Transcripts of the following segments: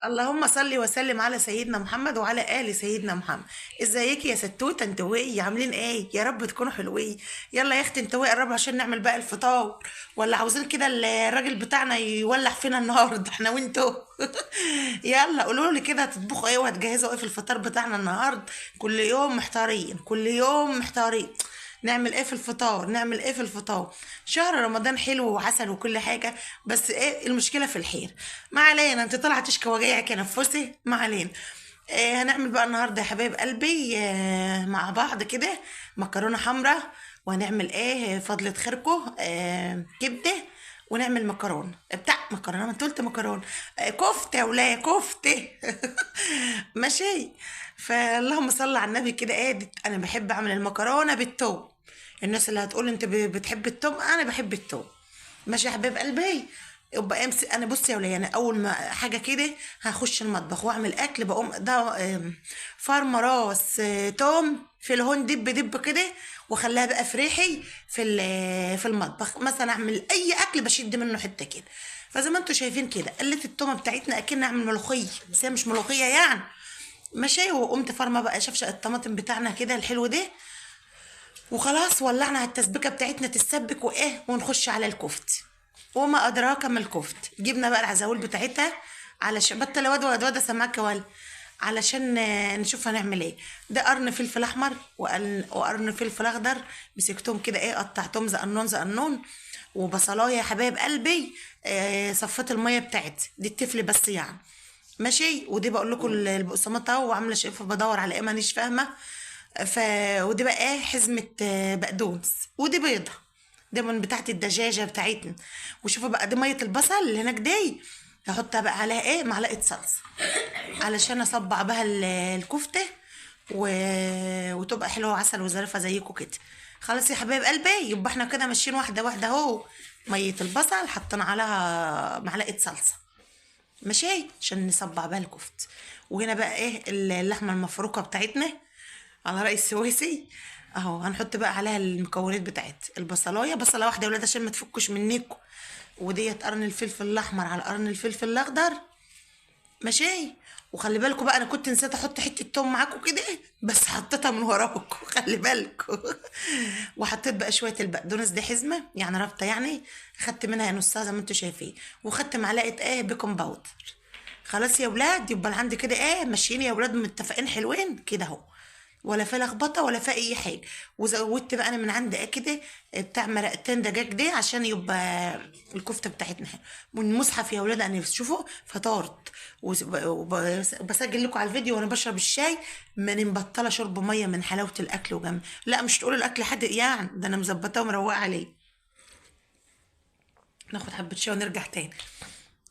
اللهم صل وسلم على سيدنا محمد وعلى آل سيدنا محمد. ازيك يا ستوته؟ انتوا ايه عاملين ايه؟ يا رب تكونوا حلوين. يلا يا اختي انتوا قربوا عشان نعمل بقى الفطار، ولا عاوزين كده الراجل بتاعنا يولع فينا النهارده احنا وانتوا؟ يلا قولوا لي كده هتطبخوا ايه وهتجهزوا ايه في الفطار بتاعنا النهارده؟ كل يوم محتارين، كل يوم محتارين، نعمل ايه في الفطار، نعمل ايه في الفطار. شهر رمضان حلو وعسل وكل حاجة، بس ايه المشكلة في الحير. ما علينا، انت طالعه تشكي وجايعك يا نفسي، ما علينا. إيه هنعمل بقى النهارده يا حبايب قلبي؟ إيه مع بعض كده مكرونه حمراء، وهنعمل ايه فضلة خيركم، إيه كبده، ونعمل مكرونه بتاع مكرونه، ما انت قلت مكرونه، إيه كفته ولا كفته. ماشي، فاللهم صل على النبي كده. ايه انا بحب اعمل المكرونه بالثوم. الناس اللي هتقول انت بتحب التوم، انا بحب التوم. ماشي يا حبايب قلبي. يبقى امسك انا، بصي يا وليه، انا اول ما حاجة كده هخش المطبخ واعمل اكل بقوم ده فرمه راس توم في الهون دب دب كده، واخليها بقى في ريحي في المطبخ. مثلا اعمل اي اكل بشد منه حتة كده. فزي ما انتم شايفين كده قلت التومه بتاعتنا اكن اعمل ملوخية، بس هي مش ملوخية يعني. ماشي، وقمت فرمه بقى شفشق الطماطم بتاعنا كده الحلو ده، وخلاص ولعنا على التسبيكه بتاعتنا تتسبك وايه، ونخش على الكفت. وما ادراك ما الكفت. جبنا بقى العزاول بتاعتها علشان بطل واد واد واد سماك ولا، علشان نشوف هنعمل ايه. ده قرن فلفل احمر وقرن فلفل اخضر، مسكتهم كده ايه قطعتهم زقنون زقنون، وبصلايه يا حبايب قلبي. صفيت المية بتاعتي دي التفل بس يعني. ماشي، ودي بقول لكم البقسماط اهو، وعامله شايفه بدور على ايه مانيش فاهمه. ودي بقى ايه حزمه بقدونس، ودي بيضة دي من بتاعه الدجاجة بتاعتنا. وشوفوا بقى دي مية البصل اللي هناك دي، هحطها بقى عليها ايه معلقه صلصه علشان اصبع بها الكفتة وتبقى حلوة وعسل وزرافه زيكم كده. خلاص يا حبايب قلبي، يبقى احنا كده ماشيين واحدة واحدة اهو. مية البصل حطينا عليها معلقه صلصه، ماشي، عشان نصبع بها الكفت. وهنا بقى ايه اللحمة المفروكه بتاعتنا على رأي السويسي اهو. هنحط بقى عليها المكونات بتاعت البصلايه، بصله واحدة يا ولاد عشان ما تفكش منكم. وديت قرن الفلفل الاحمر على قرن الفلفل الاخضر، ماشي. وخلي بالكم بقى انا كنت نسيت احط حتة توم معاكم كده، بس حطيتها من وراكم خلي بالكم. وحطيت بقى شوية البقدونس دي حزمه يعني رابطه يعني، خدت منها نصها زي ما انتم شايفين، وخدت معلقه ايه baking powder. خلاص يا ولاد، يبقى عندي كده ايه ماشيين يا ولاد متفقين حلوين كده اهو، ولا في لخبطة ولا في اي حاجة. وزودت بقى انا من عندي ايه كده بتاع مرقتين دجاج دي عشان يبقى الكفتة بتاعتنا حلوة. من مصحف يا ولاد انا شوفوا فطرت وبسجل لكم على الفيديو وانا بشرب الشاي، ماني مبطله شرب مية من حلاوة الاكل وجنب. لا مش تقولوا الاكل حادق يعني، ده انا مظبطاه ومروقه عليه. ناخد حبه شاي ونرجع تاني.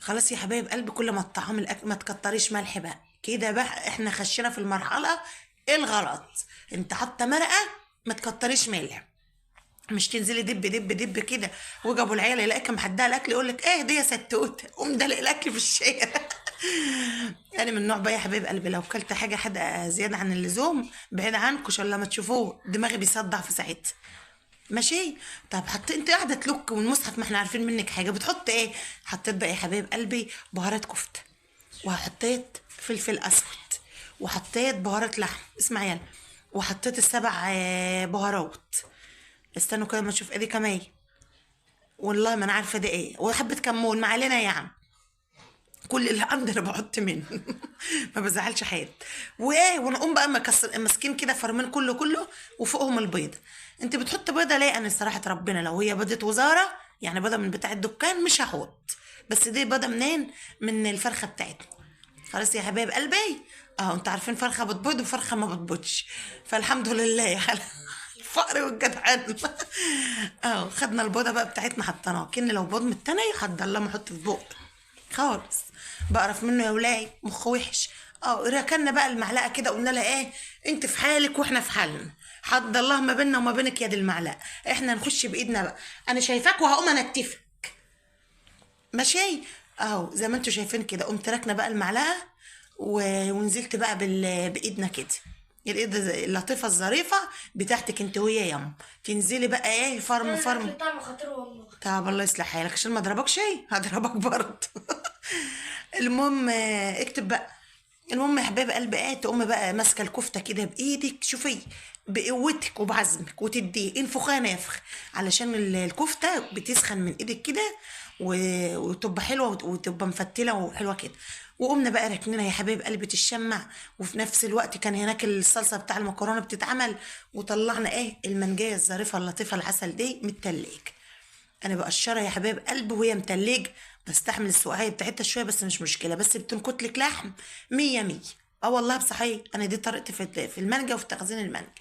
خلاص يا حبايب قلبي، كل ما الطعام الاكل ما تكتريش ملح بقى كده بقى، احنا خشينا في المرحلة الغلط. انت حاطه مرقه ما تكتريش ملح، مش تنزلي دب دب دب كده وجابوا العيال يلاقيك محدها الاكل يقول لك ايه دي يا ستوته، قوم دلق الاكل في الشارع. انا من النوع بقى يا حبايب قلبي لو كلت حاجة حادقه زيادة عن اللزوم بعيد عنكم عشان لما تشوفوه دماغي بيصدع في ساعتها. ماشي، طب حطيت انت قاعدة تلك والمصحف ما احنا عارفين منك حاجة، بتحط ايه؟ حطيت بقى يا حبايب قلبي بهارات كفته، وحطيت فلفل اسود، وحطيت بهارات لحم، اسمع يلا، وحطيت السبع بهارات. استنوا كده ما نشوف ايه دي كمان، والله ما انا عارفه ده ايه، وحبه كمون ما علينا يعني، كل اللي عندي انا بحط منه. ما بزعلش حد. وايه، ونقوم بقى ماسكين كده فرمين كله كله، وفوقهم البيضة. انت بتحط بيضة ليه؟ انا صراحة ربنا لو هي بيضة وزارة يعني بيضة من بتاع الدكان مش هحط، بس دي بيضة منين؟ من الفرخه بتاعتنا. خلاص يا حبايب قلبي اهو، انتوا عارفين فرخة بتبيض وفرخه ما بتبيضش، فالحمد لله على الفقر والجدعان. اهو خدنا البيضة بقى بتاعتنا حطيناها، كن لو بيض من التاني حد الله ما احط في بق خالص، بقرف منه يا ولاي، مخ وحش. ركنا بقى المعلقة كده، قلنا لها ايه انت في حالك واحنا في حالنا، حد الله ما بيننا وما بينك يا دي المعلقة، احنا نخش بايدنا بقى، انا شايفاك وهقوم انتفك. ماشي اهو زي ما انتوا شايفين كده، قمت راكنه بقى المعلقة ونزلت بقى بايدنا كده، الايد اللطيفة الظريفة بتاعتك انت وهي ياما، تنزلي بقى ايه فرم فرم. طعمه خطير والله. طب الله يصلح حالك عشان ما اضربكش، هضربك برضه. المهم اكتب بقى. المهم يا حبايب قلبي ايه، تقوم بقى ماسكه الكفتة كده بايدك، شوفي بقوتك وبعزمك، وتديه انفخها نافخ علشان الكفتة بتسخن من ايدك كده وتبقى حلوة وتبقى مفتله وحلوه كده. وقمنا بقى ركننا يا حبايب قلبي تشمع، وفي نفس الوقت كان هناك الصلصه بتاع المكرونه بتتعمل، وطلعنا ايه المنجايه الظريفة اللطيفة العسل دي من التلاجة. انا بقشرها يا حبايب قلبي وهي متلجه، بستحمل السقعيه بتاعتها شوية بس مش مشكلة، بس بتنكت لك لحم مية مية. اه والله بصحيح انا دي طريقتي في المانجا وفي تخزين المانجا.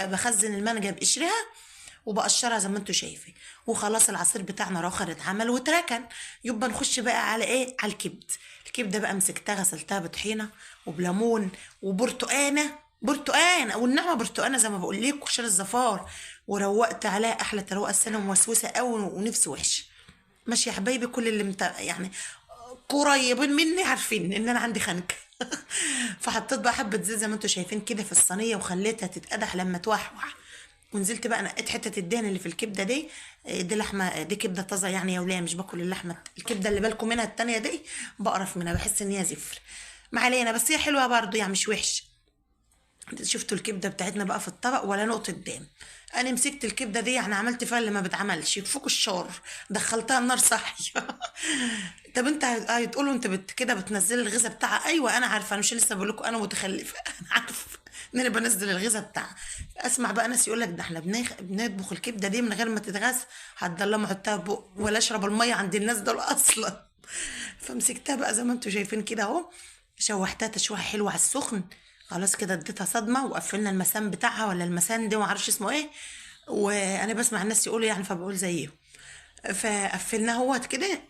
بخزن المانجا بقشرها وبقشرها زي ما انتوا شايفين. وخلاص العصير بتاعنا راخر اتعمل واتركن. يبقى نخش بقى على ايه، على الكبد. الكبده بقى مسكتها غسلتها بطحينه وبليمون وبرتقانه، برتقانه والنعمة برتقانه زي ما بقول لكم عشان الزفار، وروقت عليها احلى تروقه. السنة موسوسه قوي ونفسي وحش. ماشي يا حبايبي، كل اللي يعني قريبين مني عارفين ان انا عندي خنكه. فحطيت بقى حبه زيت زي ما انتوا شايفين كده في الصينية، وخليتها تتقدح لما توحوح. ونزلت بقى نقيت حتة الدهن اللي في الكبده دي، دي لحمه، دي كبده طازة يعني يا وليه، مش باكل اللحمة الكبده اللي بالكم منها التانية دي، بقرف منها، بحس ان هي زفر. ما علينا، بس هي حلوة برضو يعني مش وحشة. شفتوا الكبده بتاعتنا بقى في الطبق ولا نقطة دم. انا مسكت الكبده دي يعني عملت فيها اللي ما بتعملش، يكفوك الشر، دخلتها النار صحي. طب انت هتقولوا انت كده بتنزلي الغذاء بتاعها. ايوه انا عارفه، انا مش لسه بقول لكم انا متخلفة. انا عارفه ان انا بنزل الغذاء بتاعها. اسمع بقى ناس يقول لك ده احنا بنطبخ الكبده دي من غير ما تتغسل، هتضل ما احطها بق ولا اشرب المية عند الناس دول اصلا. فمسكتها بقى زي ما انتوا شايفين كده اهو، شوحتها تشويحه حلوة على السخن. خلاص كده اديتها صدمة وقفلنا المسام بتاعها ولا المسان دي ما اعرفش اسمه ايه، وانا بسمع الناس يقولوا يعني فبقول زيهم. فقفلناها اهوت كده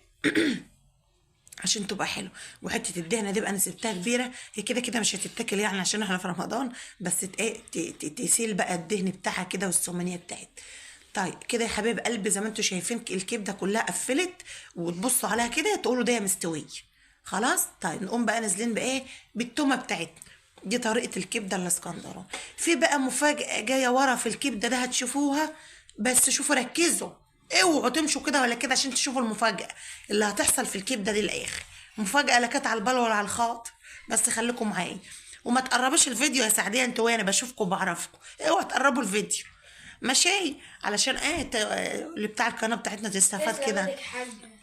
عشان تبقى حلو. وحتة الدهنه دي بقى انا سبتها كبيرة، هي كده كده مش هتتاكل يعني عشان احنا في رمضان، بس تسيل بقى الدهن بتاعها كده والسمنيه بتاعتها. طيب كده يا حبايب قلبي زي ما انتوا شايفين الكبده كلها قفلت، وتبصوا عليها كده تقولوا ده مستوية خلاص. طيب نقوم بقى نازلين بايه، بالتومه بتاعتنا. دي طريقه الكبده الاسكندراني. في بقى مفاجاة جاية ورا في الكبده ده هتشوفوها، بس شوفوا ركزوا، اوعوا تمشوا كده ولا كده عشان تشوفوا المفاجاة اللي هتحصل في الكبده دي الاخر. مفاجاة لا كانت على البال ولا على الخاطر، بس خليكم معايا وما تقربوش الفيديو يا سعديه انتوا، وانا بشوفكم وبعرفكم، اوعوا تقربوا الفيديو ماشي، علشان ايه اللي بتاع القناة بتاعتنا تستفاد كده.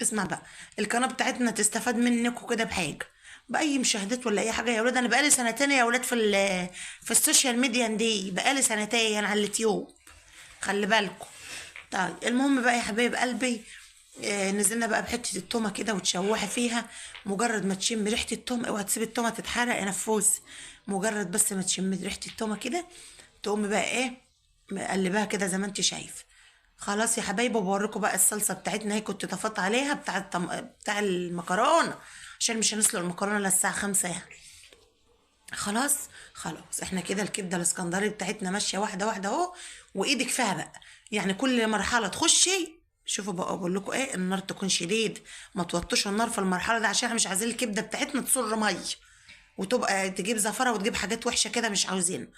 اسمع بقى، القناة بتاعتنا تستفاد منكم كده بحاجة، باي مشاهدات ولا اي حاجة يا اولاد. انا بقالي سنتين يا اولاد في ال social media دي، بقالي سنتين على اليوتيوب، خلي بالكم. طيب المهم بقى يا حبايب قلبي، نزلنا بقى بحته التومه كده وتشوحي فيها. مجرد ما تشم ريحه التوم، اوعى تسيب التومه تتحرق يا نفوس، مجرد بس ما تشم ريحه التومه كده تقوم بقى ايه مقلباها كده زي ما انت شايف. خلاص يا حبايبي، وبوريكم بقى الصلصه بتاعتنا هي كنت طفت عليها بتاع المكرونه، عشان مش هنسلق المكرونه الا الساعة 5 يعني. خلاص خلاص احنا كده الكبده الاسكندراني بتاعتنا ماشية واحدة واحدة اهو، وايدك فيها بقى يعني كل مرحلة تخشي. شوفوا بقى بقول لكم ايه، النار تكون شديد، ما توطوش النار في المرحلة دي عشان احنا مش عايزين الكبده بتاعتنا تصر مية وتبقى تجيب زفره وتجيب حاجات وحشة كده مش عاوزينها.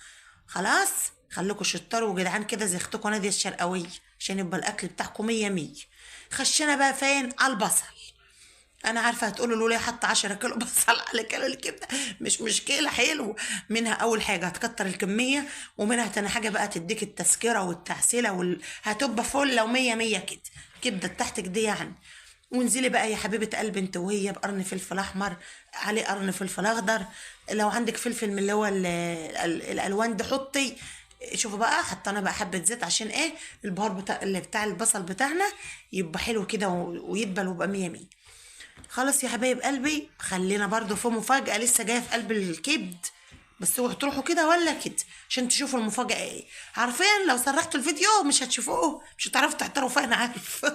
خلاص خليكم شطار وجدعان كده زي اختكم ناديه الشرقاويه عشان يبقى الاكل بتاعكم مية مية. خشينا بقى فين؟ على البصل. انا عارفه هتقولوا لوليا حط 10 كيلو بصل على كيلو الكبده، مش مشكلة، حلو. منها اول حاجة هتكتر الكمية، ومنها تاني حاجة بقى تديك التسكره والتعسيله هتبقى فله ومية مية كده الكبده بتاعتك دي يعني. وانزلي بقى يا حبيبه قلبي انت وهي بقرن فلفل احمر عليه قرن فلفل اخضر، لو عندك فلفل من اللي هو الالوان دي حطي. شوفوا بقى حطينا بقى حبه زيت عشان ايه البهار بتاع البصل بتاعنا يبقى حلو كده ويدبل ويبقى مية مية. خلاص يا حبايب قلبي، خلينا برضو في مفاجأة لسه جاية في قلب الكبد، بس اوعوا تروحوا كده ولا كده عشان تشوفوا المفاجأة ايه. عارفين لو سرحتوا الفيديو مش هتشوفوه، مش هتعرفوا تحتروا فيه، انا عارف.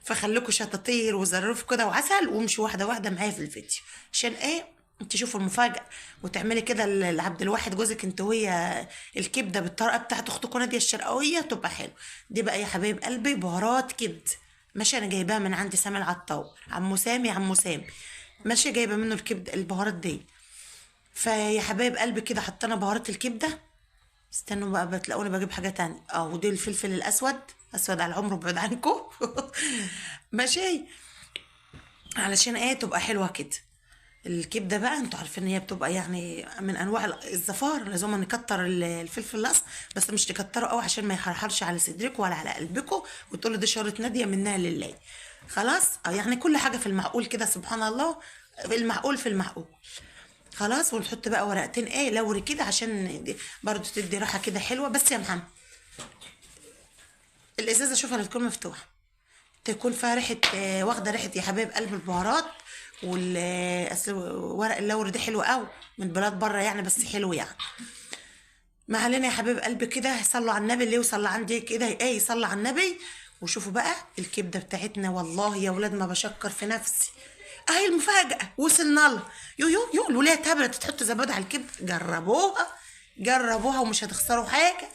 فخليكوا شطاطير وزرفوا كده وعسل، وامشوا واحدة واحدة معايا في الفيديو عشان ايه تشوفوا المفاجأة، وتعملي كده لعبد الواحد جوزك انت وهي الكبدة بالطريقة بتاعت اختكم نادية الشرقاوية تبقى حلو. دي بقى يا حبايب قلبي بهارات كبد ماشي، انا جايباها من عند سامي العطار، عمو سامي عمو سامي ماشي، جايبه منه الكبده البهارات دي. فيا حبايب قلبي كده حطينا بهارات الكبده. استنوا بقى بتلاقوني بجيب حاجة تانية. ودي الفلفل الاسود، اسود على العمر بعد عنكم. ماشي، علشان ايه تبقى حلوة كده. الكبده بقى انتوا عارفين ان هي بتبقى يعني من انواع الزفار، لازم نكتر الفلفل الاسمر، بس مش تكتره قوي عشان ما يحرحرش على صدركم ولا على قلبكم وتقولوا دي شارة ناديه منها لله. خلاص يعني كل حاجة في المعقول كده، سبحان الله، في المعقول في المعقول. خلاص ونحط بقى ورقتين ايه لوري كده عشان برضو تدي راحة كده حلوة. بس يا محمد الازازه شوفها تكون مفتوحة، تكون فيها ريحه، واخده ريحه يا حبايب قلب البهارات وال ورق اللوري ده حلو قوي من بلاد بره يعني، بس حلو يعني. ما علينا يا حبايب قلبي كده، صلوا على النبي، اللي يوصل لعندي كده ايه يصلي على النبي. وشوفوا بقى الكبده بتاعتنا، والله يا ولاد ما بشكر في نفسي، اهي المفاجاة وصلنا لها. يو يو يو الوليه اتهبلت تحط زبادي على الكبده. جربوها جربوها ومش هتخسروا حاجة.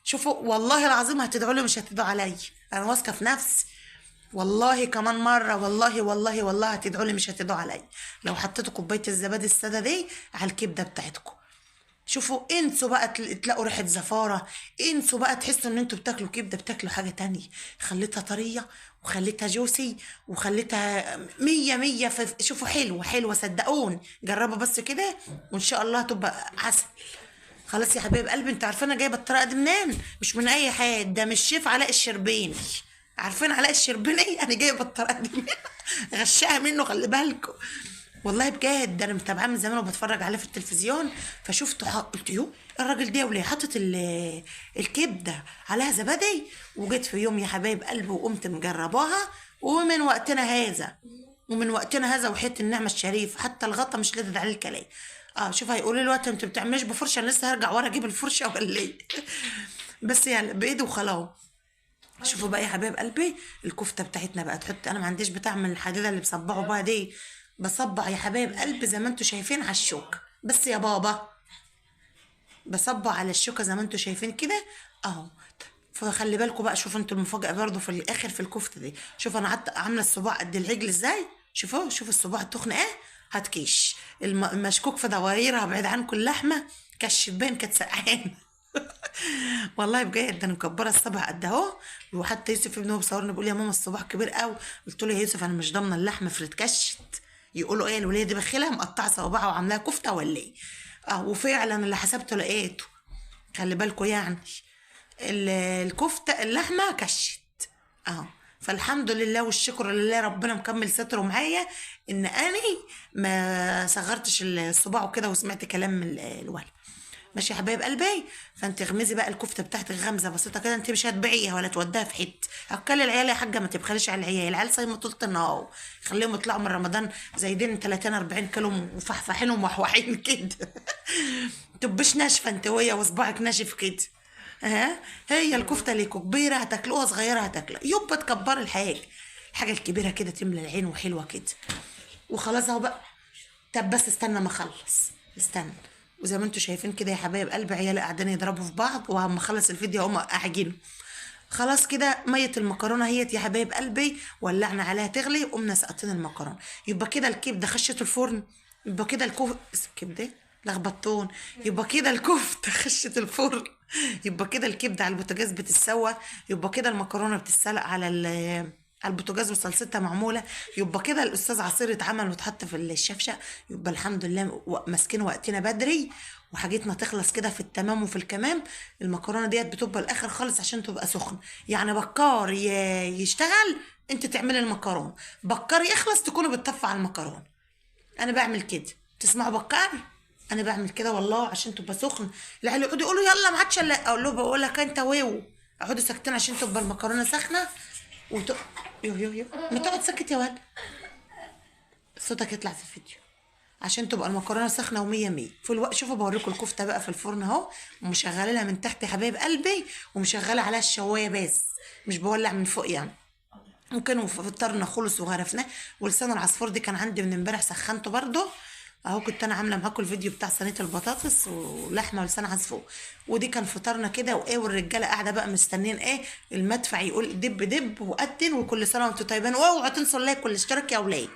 شوفوا والله العظيم هتدعوا لي مش هتدعوا عليا، انا واثقة في نفسي والله. كمان مرة والله والله والله هتدعوا لي مش هتدعوا عليا لو حطيتوا كوباية الزبادي السادة دي على الكبده بتاعتكم. شوفوا انسوا بقى تلاقوا ريحه زفاره، انسوا بقى تحسوا ان انتوا بتاكلوا كبده، بتاكلوا حاجة تانية. خليتها طرية وخليتها جوسي وخليتها مية مية. شوفوا حلوة حلوة صدقوني، جربوا بس كده وان شاء الله هتبقى عسل. خلاص يا حبايب قلبي، انتوا عارفين انا جايبه الطريقة دي منين؟ مش من اي حد، ده مش الشيف علاء الشربيني. عارفين علاء الشربيني؟ انا جايبه الطريقة دي منه، غشاها منه، خلي بالكم والله بجد. ده انا متابعاه من زمان وبتفرج عليه في التلفزيون، فشفته قلت يو الراجل ده وليه حاطط الكبده عليها زبادي. وجيت في يوم يا حبايب قلبي وقمت مجرباها، ومن وقتنا هذا ومن وقتنا هذا وحياه النعمة الشريف حتى الغطا مش لدد عليه الكلام. شوف هيقولوا لي الوقت انت بتعمليش بفرشه، انا لسه هرجع ورا اجيب الفرشة ولا ايه؟ بس يعني بايدي وخلاص. شوفوا بقى يا حبايب قلبي الكفتة بتاعتنا بقى تحط، انا ما عنديش بتاع من الحديدة اللي بصبعوا بقى دي، بصبع يا حبايب قلبي زي ما انتوا شايفين على الشوكة. بس يا بابا بصبع على الشوكة زي ما انتوا شايفين كده اهو. فخلي بالكم بقى، شوفوا انتوا المفاجاة برضو في الاخر في الكفتة دي. شوفوا انا قعدت عامله الصباع قد العجل ازاي، شوفوا شوفوا الصباع التخن ايه، هتكيش المشكوك في دوايرها بعيد عنكم اللحمة كالشبان كانت سقعانه. والله بجد انا مكبره الصبع قد اهو. وحتى يوسف ابنه بيصورني بيقول يا ماما الصباع كبير قوي. قلت له يا يوسف انا مش ضامنه اللحمة فرد كشت، يقولوا ايه الوليه دي بخيله مقطعه صوابعها وعاملاها كفته ولا ايه؟ وفعلا اللي حسبته لقيته. خلي بالكم يعني الكفتة اللحمة كشت اهو. فالحمد لله والشكر لله ربنا مكمل ستره معايا ان انا ما صغرتش الصباع وكده وسمعت كلام الولد. ماشي يا حبايب قلبي. فانت غمزي بقى الكفتة بتاعتك غمزه بسيطة كده، انت مش هتبيعيها ولا توديها في حتة. اكلي العيال يا حاجة، ما تبخليش على العيال، العيال صايمه طول النهار، خليهم يطلعوا من رمضان زايدين 30 40 كيلو مفحفحين ومحوحين كده. تبقاش ناشفة انت وهي وصباعك ناشف كده. ها هي الكفتة ليكوا كبيرة هتاكلوها، صغيرة هتاكلوها، يبقى تكبري الحاجة، الحاجة الكبيرة كده تملى العين وحلوه كده. وخلاص اهو بقى. طب بس استنى ما اخلص، استنى. وزي ما انتوا شايفين كده يا حبايب قلب عيالي قاعدين يضربوا في بعض، وهما اخلص الفيديو هما قاعدين. خلاص كده مية المكرونه هيت يا حبايب قلبي، ولعنا عليها تغلي وقمنا سقطين المكرونه. يبقى كده الكبده خشت الفرن، يبقى كده الكبده لخبطتون، يبقى كده الكفتة خشت الفرن، يبقى كده الكبده على البوتاجاز بتتسوى، يبقى كده المكرونه بتتسلق على البوتاجاز وصلصتها معمولة، يبقى كده الاستاذ عصير اتعمل واتحط في الشفشه. يبقى الحمد لله ماسكين وقتنا بدري وحاجتنا تخلص كده في التمام وفي الكمام. المكرونه ديت بتبقى الاخر خالص عشان تبقى سخنة، يعني بكار يشتغل انت تعملي المكرونه، بكار يخلص تكونوا بتطفوا على المكرونه. انا بعمل كده، تسمعوا بكار؟ انا بعمل كده والله عشان تبقى سخن. العيال يقعدوا يقولوا يلا ما عادش الا، اقول له بقول لك انت ويو اقعدوا ساكتين عشان تبقى المكرونه سخنة. يو يو يو ما تقعد ساكت يا ولد، صوتك يطلع في الفيديو. عشان تبقى المكرونه سخنة ومية مية في الوقت. شوفوا بوريكم الكفتة بقى في الفرن اهو، ومشغله لها من تحت يا حبايب قلبي، ومشغله عليها الشوايه بس مش بولع من فوق يعني. ممكن فطرنا خلص وغرفناه. ولسان العصفور دي كان عندي من امبارح سخنته برده اهو، كنت انا عامله معاكم الفيديو بتاع صينية البطاطس ولحمه ولسان عصفور، ودي كان فطارنا كده. وايه والرجاله قاعدة بقى مستنين ايه المدفع يقول دب دب وقتل، وكل سنة وانتم طيبين. واوعوا تنسوا ال like والاشتراك يا ولاد.